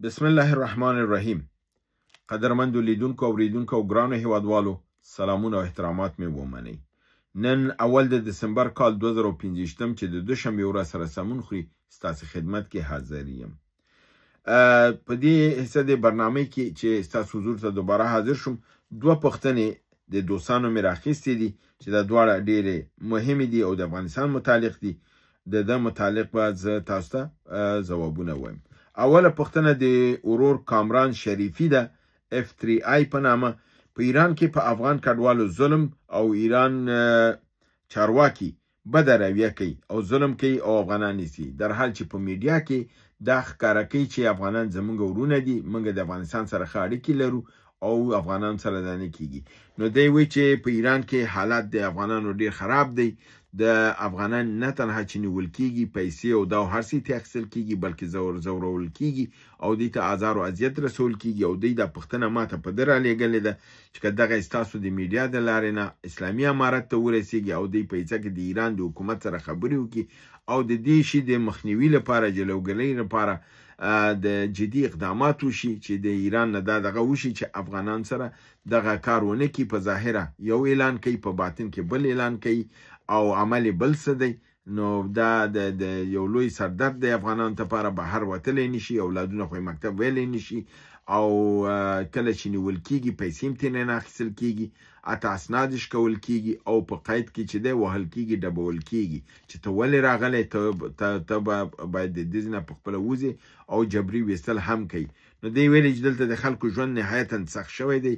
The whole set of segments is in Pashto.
بسم الله الرحمن الرحیم. قدرمندو لیدونکو، اوریدونکو او ګرانو هیوادوالو، سلامونه او احترامات مې ومنئ. نن اول د دسمبر کال 2025 چې د دوشنبې ورځ سره سمون خوري، ستاسو خدمت کې حاضر یم. په دې حصه د برنامې کې چې ستاسو حضور ته دوباره حاضر شوم، دوه پوښتنې د دوستانو مې راخیستې دي چې دا دواړه ډېرې مهمې دي او د افغانستان متعلق دي. د ده متعلق به زه تاسو ته ځوابونه وایم. اوله پوښتنه د ورور کامران شریفي ده، F3I په نامه. په ایران کې په افغان کډوالو ظلم او ایران چارواکي بده رویه کوي او ظلم کوي او افغانان نیسي، در حال چې په میډیا کې دا ښکاره کوي چې افغانان زمونږ ورونه دي، موږ د افغانستان سره ښه اړیکې لرو او افغانان سره دا نه کیږي. نو دی وایي چې په ایران کې حالات د افغانانو ډیر خراب دی، د افغانان نه تنها چې نیول کیږي، پیسې او دا هر څه ترې اخیستل کیږي، بلکې ځورول کیږي او دوی ته آزار او اذیت رسول کیږي. او دوی دا پوښتنه ماته په ده رالیږلې ده چې که دغه ستاسو د میډیا د لارې نه اسلامي امارت ته ورسیږي او دوی په حصه کې د ایران د حکومت سره خبرې وکړي او د دې شي د مخنیوي لپاره، جلوګلۍ لپاره د جدي اقدامات وشي چې د ایران نه دا دغه وشي چې افغانان سره دغه کار ونه کړي. په ظاهره یو اعلان کوي، په باطن کې بل اعلان کوي او عمل یې بل څه دی. نو دا د یو لوی سردرد دی افغانانو لپاره، بهر وتلی نشي، اولادونه خو یې مکتب ویلی نشي، او کله چې نیول کیږي پیسې هم ترې نه اخیستل کیږي، حتی اسناد یې شکول کیږي او په قید کې چې دی وهل کیږي، ډبول کیږي چې ته ولې راغلی، ته به باید د دې نه په خپله وځې، او جبري ویستل هم کوي. نو دی ویلي چې دلته د خلکو ژوند نهایتاً سخت شوی دی.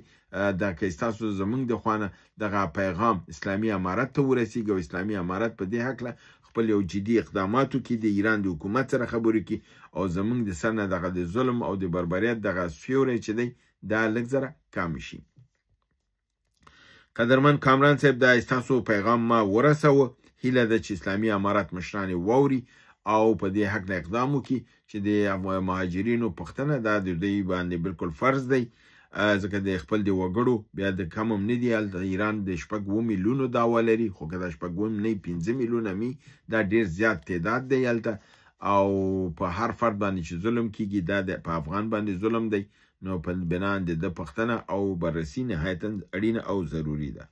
دا که ستاسو زمونږ د خوا نه دغه پیغام اسلامي امارت ته ورسیږي او اسلامي امارت په دې هکله خپل یو جدي اقدامات وکړي، د ایران د حکومت سره خبرې وکړي او زمونږ د سر نه دغه د ظلم او د بربریت دغه سیوری چې دی دا لږ ذره کم شي. قدرمن کامران صاحب، دا ستاسو پیغام ما ورسوه. هیله ده چې اسلامي امارت مشران یې واوري او په دې هکله اقدام وکړي چې د مهاجرینو پوښتنه دا د دوی باندې بالکل فرض دی، ځکه د خپل د وګړو بیا د کم هم نه دي. هلته ایران د 6 میلیونو دعوه لري، خو که دا 6 نه 5 میلیونه می، دا ډېر زیات تعداد دی هلته، او په هر فرد باندې چې ظلم کیږي دا په افغان باندې ظلم دی. نو په بنا د ده پوښتنه او بررسي نهایتاً اړینه او ضروري ده.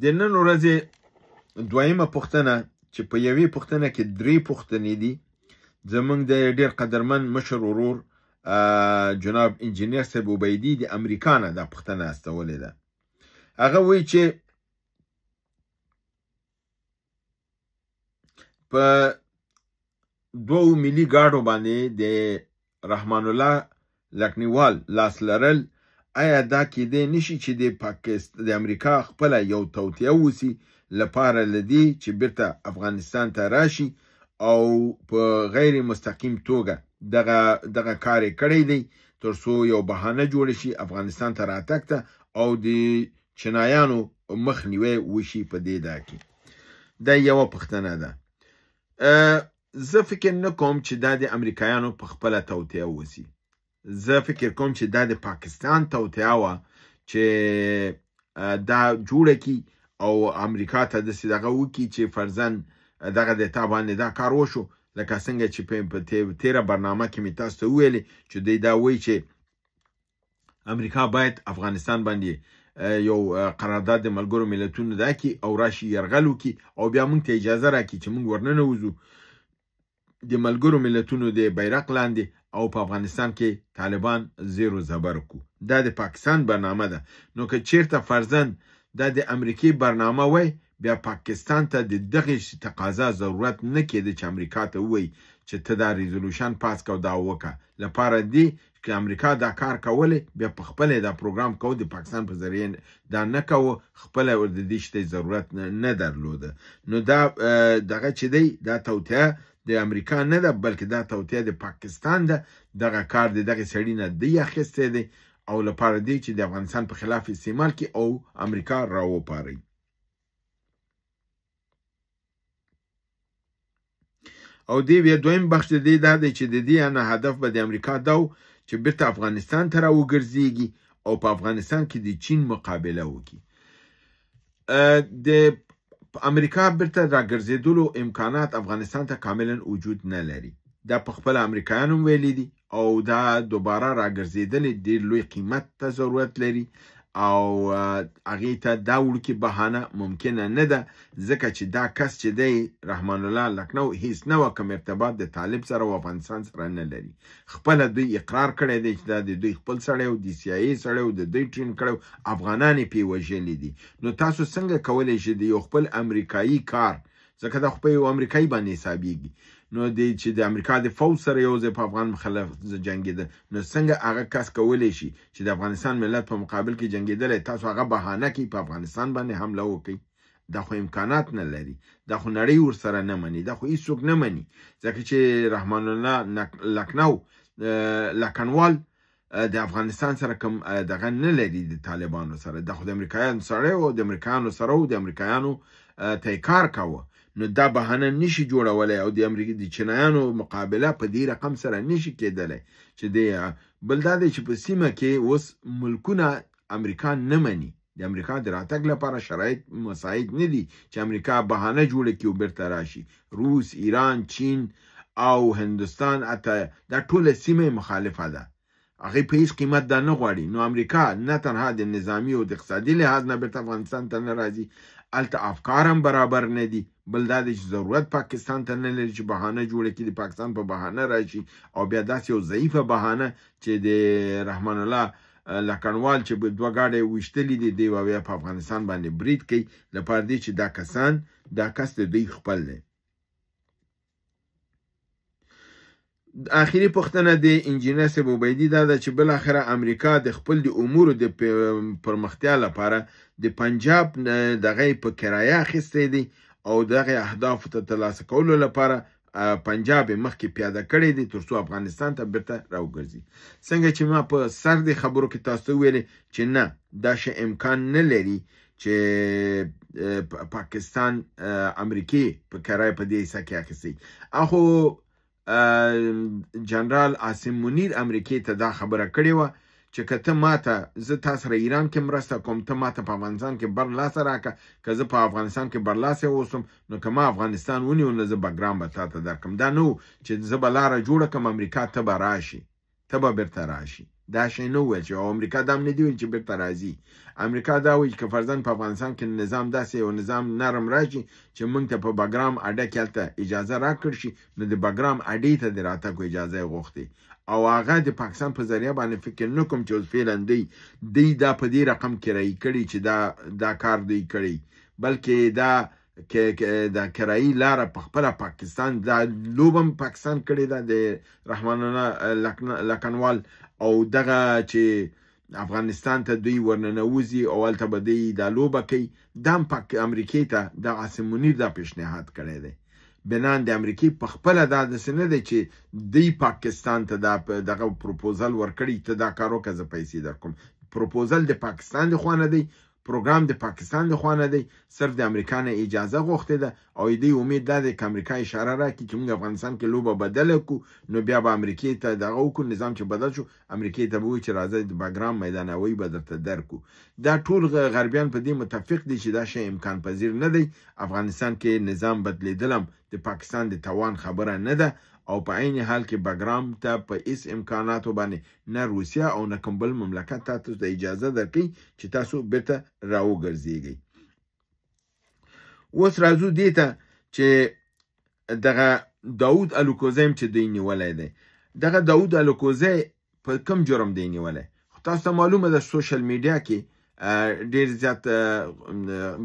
د نن ورځې دویمه پوښتنه چې په یوې پوښتنه کې درې پوښتنې دي، زمونږ د ډېر قدرمن مشر ورور جناب انجینر صاحب عبیدي د امریکا نه دا پوښتنه استولې ده. هغه وایي چې په دوو ملي ګاډو باندې د رحمان الله لکنیوال لاس لرل، آیا دا کیدی نشي چې د امریکا خپله یو توطیه وسي لپاره له دې چې بیرته افغانستان ته راشي او په غیر مستقیم توګه دغه کار یې کړی دی تر څو یو بهانه جوړه شي افغانستان ته راتګ ته او د چینایانو مخنیوی وشي په دې دا کې؟ دا یوه پوښتنه ده. زه فکر نه کوم چې دا د امریکایانو په خپله توطیه وسي. زه فکر کوم چې دا د پاکستان توطیه وه چې دا جوړه کړي او امریکا ته داسې دغه وکړي چې فرضاً دغه د تا باندې دا کار وشو، لکه څنګه چې په تېره برنامه کې مې تاسو ته وویلې چې دوی دا وایي چې امریکا باید افغانستان باندې یو قرارداد د ملګرو ملتونو دا کړي او راشي یرغل وکړي او بیا موږ ته اجازه راکړي چې موږ ورننوځو د ملګرو ملتونو د بیرق لاندې او په افغانستان کې طالبان زیر و زبر کو. دا د پاکستان برنامه ده. نو که چیرته فرضاً دا د امریکې برنامه وای، بیا پاکستان ته د دغې تقاضا ضرورت نه کېده چې امریکا ته ووایي چې ته دا resolution پاس که او دا وکړه. لپاره دې که امریکا دا کار کولی، بیا په خپله دا پروګرام کوو، د پاکستان په ذریعه دا نه کوو، خپله د دې شته ضرورت نه درلوده. نو دا دغه چې دی دا توطیه د امریکا نه ده، بلکې دا توطیه د پاکستان ده. دغه کار د دغې سړي نه دی اخیستی دی او لپاره دی چې د افغانستان په خلاف استعمال کړي او امریکا راوپاروي. او دی بیا دویم بخش د دې دا دی چې د دې نه هدف به د امریکا دا و چې بیرته افغانستان ته راوګرځېږي او په افغانستان کې د چین مقابله وکړي. د امریکا بیرته راګرځېدلو امکانات افغانستان ته کاملا وجود نه لري. دا په خپله امریکایانو ویلي دي او دا دوباره راګرځېدل ډېر لوی قیمت ته ضرورت لري او هغې ته دا وړوکې بهانه ممکنه نه ده، ځکه چې دا کس چې دی رحمان الله لکنو هیڅ نوع کوم ارتباط د طالب سره او افغانستان سره نه لري. خپله دوی اقرار کړی دی چې دا د دوی خپل سړی او د سي آی ای سړی او د دوی ټرین کړی او افغانان یې پرې وژلي دي. نو تاسو څنګه کولی شئ د یو خپل امریکایي کار، ځکه دا خو په یو امریکایي باندې حسابیږي، نو دی چې د امریکا د فوځ سره یو ځای په افغان مخالف جنګېده، نو څنګه هغه کس کولی شي چې د افغانستان ملت په مقابل کې جنګېدلی، تاسو هغه بهانه کوي په افغانستان باندې حمله وکړئ؟ دا خو امکانات نه لري، دا خو نړۍ ورسره نه مني، دا خو هیڅوک نه مني، ځکه چې رحمان الله لکنو لکنوال د افغانستان سره کوم دغه نه لري د طالبانو سره، دا خو د امریکایانو سره او د امریکایانو سره او د امریکایانو ته یې کار کاوه، نو دا بهانه نشي جوړولی او د امریکا د چینایانو مقابله په دې رقم سره نشي کېدلی چې دی. بل دا دی چې په سیمه کې اوس ملکونه امریکا نه مني، د امریکا د راتګ لپاره شرایط مساعد نه دي چې امریکا بهانه جوړه کړي او بیرته راشي. روس، ایران، چین او هندوستان، حتی دا ټوله سیمه مخالفه ده، هغې په هیڅ قیمت دا نه غواړي. نو امریکا نه تنها د نظامي او د اقتصادي لحاظ نه بیرته افغانستان ته نه راځي، هلته افکار هم برابر نه دي. بل دا دی چې ضرورت پاکستان ته نه لري چې بهانه جوړه کړي، د پاکستان په بهانه راشي او بیا داسې یو ضعیفه بهانه چې د رحمان الله لکنوال چې دوه ګاډی ویشتلي دي، دی به بیا په افغانستان باندې برید کوي، لپاره دې چې دا کسان، دا کس د دوی خپل دی. آخري پوښتنه د انجینر صاحب عبیدي دا ده چې بالاخره امریکا د خپل د امورو د پرمختیا لپاره د پنجاب دغه یې په کرایه اخیستی دی او دغه اهدافو ته ترلاسه کولو لپاره پنجاب یې مخکې پیاده کړی دی تر څو افغانستان ته بیرته راوګرځي. څنګه چې ما په سر د خبرو کې تاسو ته وویلې چې نه، دا شی امکان نه لري چې پاکستان امریکې په کرایه په دې حصه کې اخیستی. اخو جنرال عاصم منیر امریکې ته دا خبره کړې وه چې که ته ماته، زه تا سره ایران کې مرسته کوم، ته ماته په افغانستان کې برلاسه راکړه، که زه په افغانستان کې برلاسی اوسم نو که ما افغانستان ونیو نو زه بګرام به تا ته درکړم. دا نه و چې زه به لاره جوړه کړم امریکا ته به راشي، ته به بیرته راشي، دا شی نه وویل چې، او امریکا دا هم نه دي ویل چې بیرته راځي. امریکا دا وایي چې که فرضاً په افغانستان کې نظام داسې یو نظام نرم راشي چې موږ ته په بګرام اډه کې هلته اجازه راکړ شي، نو د بګرام اډې ته د راتګ اجازه یې غوښتې او هغه د پاکستان په ذریعه باندې فکر نه کوم چې اوس فعلاً دوی دا په دې رقم کرایي کړي چې دا کار دوی کړي، بلکې دا د کرایي لاره په خپله پاکستان، دا لوبه هم پاکستان کړې ده د رحمان الله لکنوال، او دغه چې افغانستان ته دوی ورننوځي او هلته به دوی دا لوبه کوي، دا هم امریکې ته د عاصم منیر دا پیشنهاد کړی دی. بنان د امریکې په خپله دا داسې نه دی چې دوی پاکستان ته دا دغه پروپوزل ورکړي، ته دا کار وکړه زه پیسې درکوم. پروپوزل د پاکستان د خوا نه دی، پروګرام د پاکستان د خوا نه دی، صرف د امریکا نه اجازه غوښتې ده او دوی امید دا دی که امریکا اشاره راکړي چې موږ افغانستان کې لوبه بدله کړو نو بیا به امریکې ته دغه وکړو، نظام چې بدل شو امریکې ته به وایي چې راځئ د بګرام میدان هوایي به درته درکړو. دا ټول غربیان په دې متفق دي چې دا شی امکان پذیر نه دی. افغانستان کې نظام بدلېدل هم د پاکستان د توان خبره نه ده او په عین حال کې بګرام ته په هیڅ امکاناتو باندې نه روسیه او نه کوم بل مملکت تاسو ته اجازه درکوي چې تاسو بیرته راوګرځېږئ. اوس راځو دې ته چې دغه داود الکوزی هم چې دوی نیولی دی، دغه داود الکوزی په کوم جرم دی نیولی؟ خو تاسو ته معلومه ده سوشل میډیا کې ډېر زیات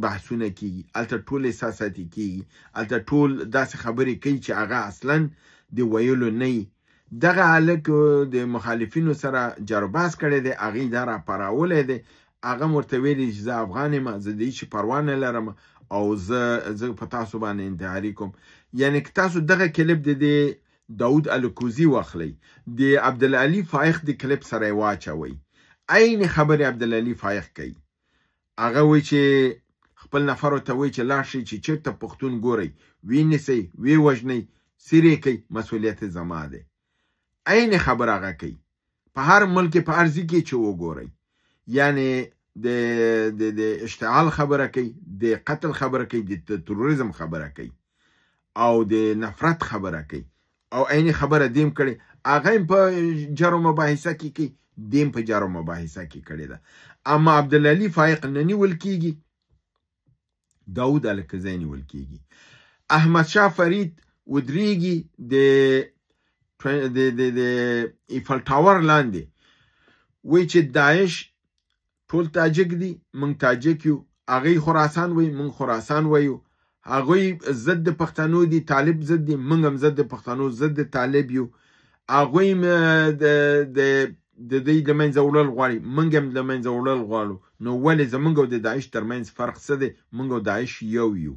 بحثونه کیږي، هلته ټول احساساتي کیږي، هلته ټول داسې خبرې کوي چې هغه اصلا د ویلو نه وي. دغه هلک د مخالفینو سره جرباز کړی دی، هغې دا راپارولی دی، هغه هم ورته ویلي چې زه افغان یم، زه د هېڅ شي پروا نه لرم او زه په تاسو باندې انتحاري کوم. یعنې که تاسو دغه کلیپ د دې داود الکوزي واخلئ، د عبدالعلي فایق د کلیپ سره یې واچوئ، عین خبرې عبدالعلي فایق کوي. هغه وایي چې خپل نفرو ته وایي چې لاړ شئ چې چېرته پښتون ګورئ، ویې نیسئ، ویې وژنئ، سیرې کوي، مسؤلیت زما دی. عین خبره هغه کوي. په هر ملک په هر ځای کې چې وګورئ، یعنی د د د اشتعال خبره کوي، د قتل خبره کوي، د تروریزم خبره کوي او د نفرت خبره کوي، او عین خبره دیم کړي، هغه هم په جر و مباحثه کې کوي، دیم په جر و مباحثه کې کړې ده. اما عبدالعلي فایق نه نیول کیږي، داود الکزی نیول کیږي. احمد شاه فرید ودریږي د د د د ایفل ټاور لاندې، وایي چې داعش ټول تاجک دي، موږ تاجک یو، هغوی خراسان وایي، موږ خراسان وایو، هغوی ضد د پښتنو دي، طالب ضد دي، موږ هم ضد د پښتنو، ضد د طالب یو، هغوی د د د دوی له منځه وړل غواړي، موږ هم له منځه وړل غواړو، نو ولې زموږ او د داعش ترمنځ فرق څه دی؟ موږ او داعش یو یو.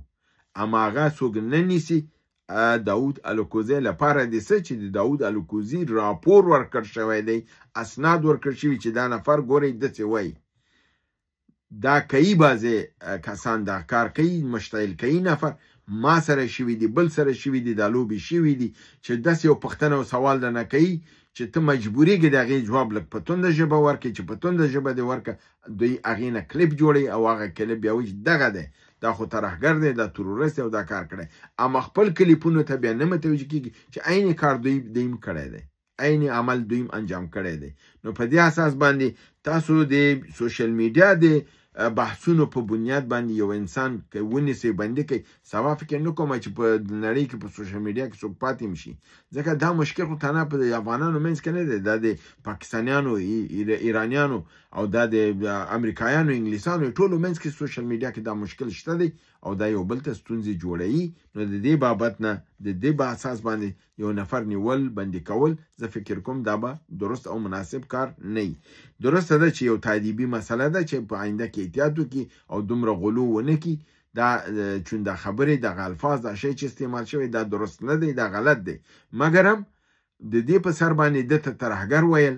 اما هغه څوک نه نیسي. داود الکوزی لپاره د څه چې د داود الکوزي راپور ورکړ شوی دی، اسناد ورکړ شوي چې دا نفر ګورئ داسې وایي، دا کوي، بعضې کسان دا کار کوي، مشتعل کوي نفر، ما سره شوي دي، بل سره شوي دي، دا لوبې شوي دي، چې داسې یو پوښتنه او سوال درنه کوي چې ته مجبورېږې د هغې ځواب لږ په تنده ژبه ورکړې، چې په تنده ژبه دې ورکړه، دوی هغې نه کلیپ جوړوي او هغه کلیپ بیا وایي چې دغه دی، دا خو ترهګر دی، دا تروریست دی او دا کار کړی، اما خپل کلیپونو ته بیا نه متوجه کېږي چې عین کار دوی هم کړی دی، عین عمل دوی هم انجام کړی دی. نو په دې اساس باندې تاسو د سوشل میډیا د بحثونو په بنیاد باندې یو انسان که ونیسئ بندي کوي، سبا فکر نه کوم چې په نړۍ کې په سوشل میډیا کې څوک پاتې هم شي، ځکه دا مشکل خو تنها په افغانانو منځ کې نه دی، دا د پاکستانیانو، ایرانیانو او دا د امریکایانو، انګلیسانو ټولو منځ کې سوشل میډیا کې دا مشکل شته دی او دا یو بل ته ستونزې جوړوي. نو د دې بابت نه د دې په اساس باندې یو نفر نیول بندي کول زه فکر کوم دا به درست او مناسب کار نه وي. درسته ده چې یو تادیبي مسله ده چې په آینده کې احتیاط وکړي او دومره غلو ونه کړي، دا چون دا خبرې دغه الفاظ دا شی چې استعمال شوی دا درست نه دی، دا غلط دی، مګر هم د دې په سر باندې ده ته ترهګر ویل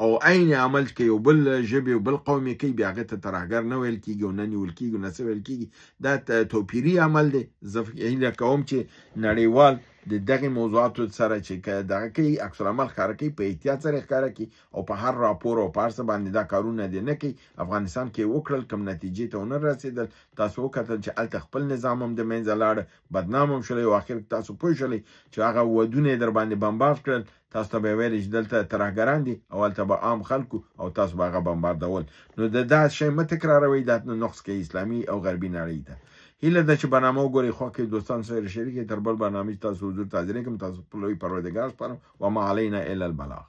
او عین عمل که یو بل ژبې یو بل قوم یې کوي بیا هغه ته ترهګر نه ویل کېږي او نه نیول کېږي او نه څه ویل کېږي، دا توپیري عمل دی. زه هیله کوم چې نړیوال د دغې موضوعاتو سره چې دغه کوي عکس العمل ښکاره کوي، په احتیاط سره یې ښکاره کوي او په هر راپور او په هر څه باندې دا کارونه دې نه کوي. افغانستان کې یې وکړل، کوم نتیجې ته ونه رسېدل، تاسو وکتل چې هلته خپل نظام هم د منځه لاړ، بدنام هم شولئ او اخر تاسو پوه شولئ چې هغه ودونه یې در باندې بمبارد کړل، تاسو ته به یې ویل چې دلته ترهګران دي او هلته به عام خلکو او تاسو به هغه بمباردول. نو د دا شی مه تکراروئ، دا نقص کوي اسلامي او غربي نړۍ ته. هیله ده چې برنامه وګورئ، خوښ کړئ، دوستان سره شریک کړئ. تر بل برنامې چې تاسو حضور ته حاضرېږم، تاسو په لوی پروردګار سپارم. وما علینا الا البلاغ.